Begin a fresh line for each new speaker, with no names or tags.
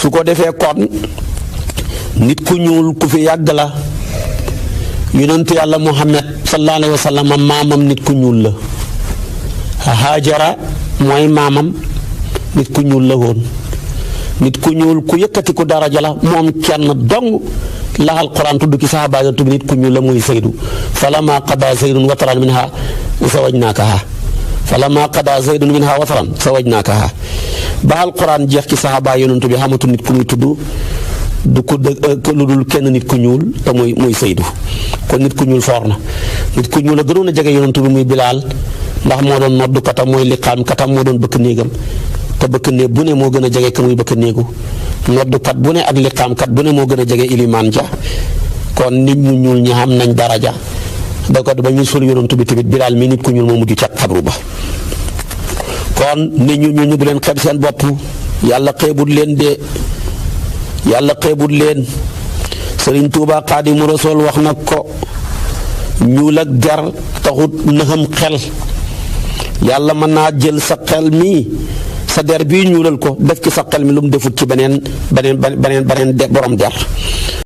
su ko defee kon nit ku ñuul ku fi yàgg la. yonentu yàlla Muhammad sallallahu alayhi wa sallam maamam nit ku ñuul la. Haajara mooy maamam nit ku ñuul la woon. nit ku ñuul ku yëkkati ku daraja la moom kenn dong la alquran tudd ci saxaaba yi nit ku ñuul la muy Zaydu falammaa qadaa Zaydun wataran minhaa zawwajnaakahaa falammaa qadaa Zaydun minhaa wataran zawwajnaakahaa ba alquran jeex ci saxaaba yonent bi xamatu nit ku muy tudd du ko lu dul kenn nit ku ñuul te muy Zaydu kon nit ku ñuul foor na nit ku ñuul a gënoon a jege yonent bi muy Bilaal ndax moo doon noddu katam mooy liqaam katam moo doon bëkk néegam te bëkk néeg bu ne moo gën a jege ka muy bëkk néegu noddukat bu ne ak liqaamkat bu ne moo gën a jege ilimaan ja kon nit ñu ñuul ñi xam nañ daraja da ko ba ñu sul yonent bi tamit Bilaal mi nit ku ñuul moo mujj ca xabru ba kon nit ñu ñuul ñu bu leen xeeb seen bopp yàlla xeebut leen de yàlla xeebut leen Sëriñ Tuubaa Xaadimu Rasuul wax na ko ñuul ak der taxut nëxam xel yàlla mën naa jël sa xel mii sa der bii ñuulal ko def ci sa xel mi lu mu defut ci beneen borom der